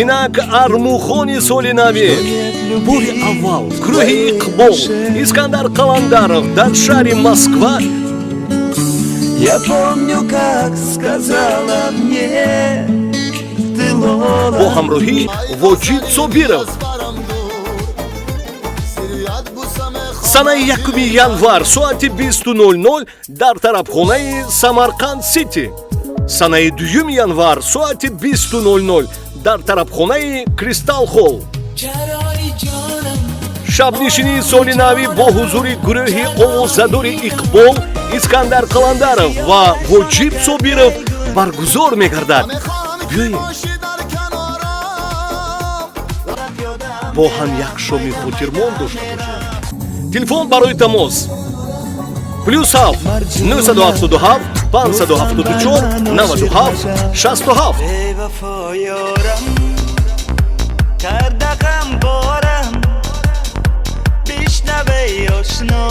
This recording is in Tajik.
Инак, армуғони соли навӣ бори аввал гурӯҳи «Иқбол», Искандар Қаландаров дар шаҳри Москва. Я помню, как сказала мне ты, Лола. Бо ҳамроҳии Воҷид Собиров, санаи 1 январ, соати 20:00 дар тарабхонаи «Самарқанд Сити», санаи 2 январ, соати 20:00 дар тарабхонаи «Кристалл Холл». Шабнишинии соли навӣ бо ҳузури гурӯҳи овозадори «Иқбол», Искандар Қаландаров ва Воҷиб Собиров баргузор мегардад. Биёед, бо ҳам як шоми хотирмон дошта бошем. Телефон барои тамос: +7 977 574 97 67. Бевафо ёрам карда ғамборам, бишнавей, ошно.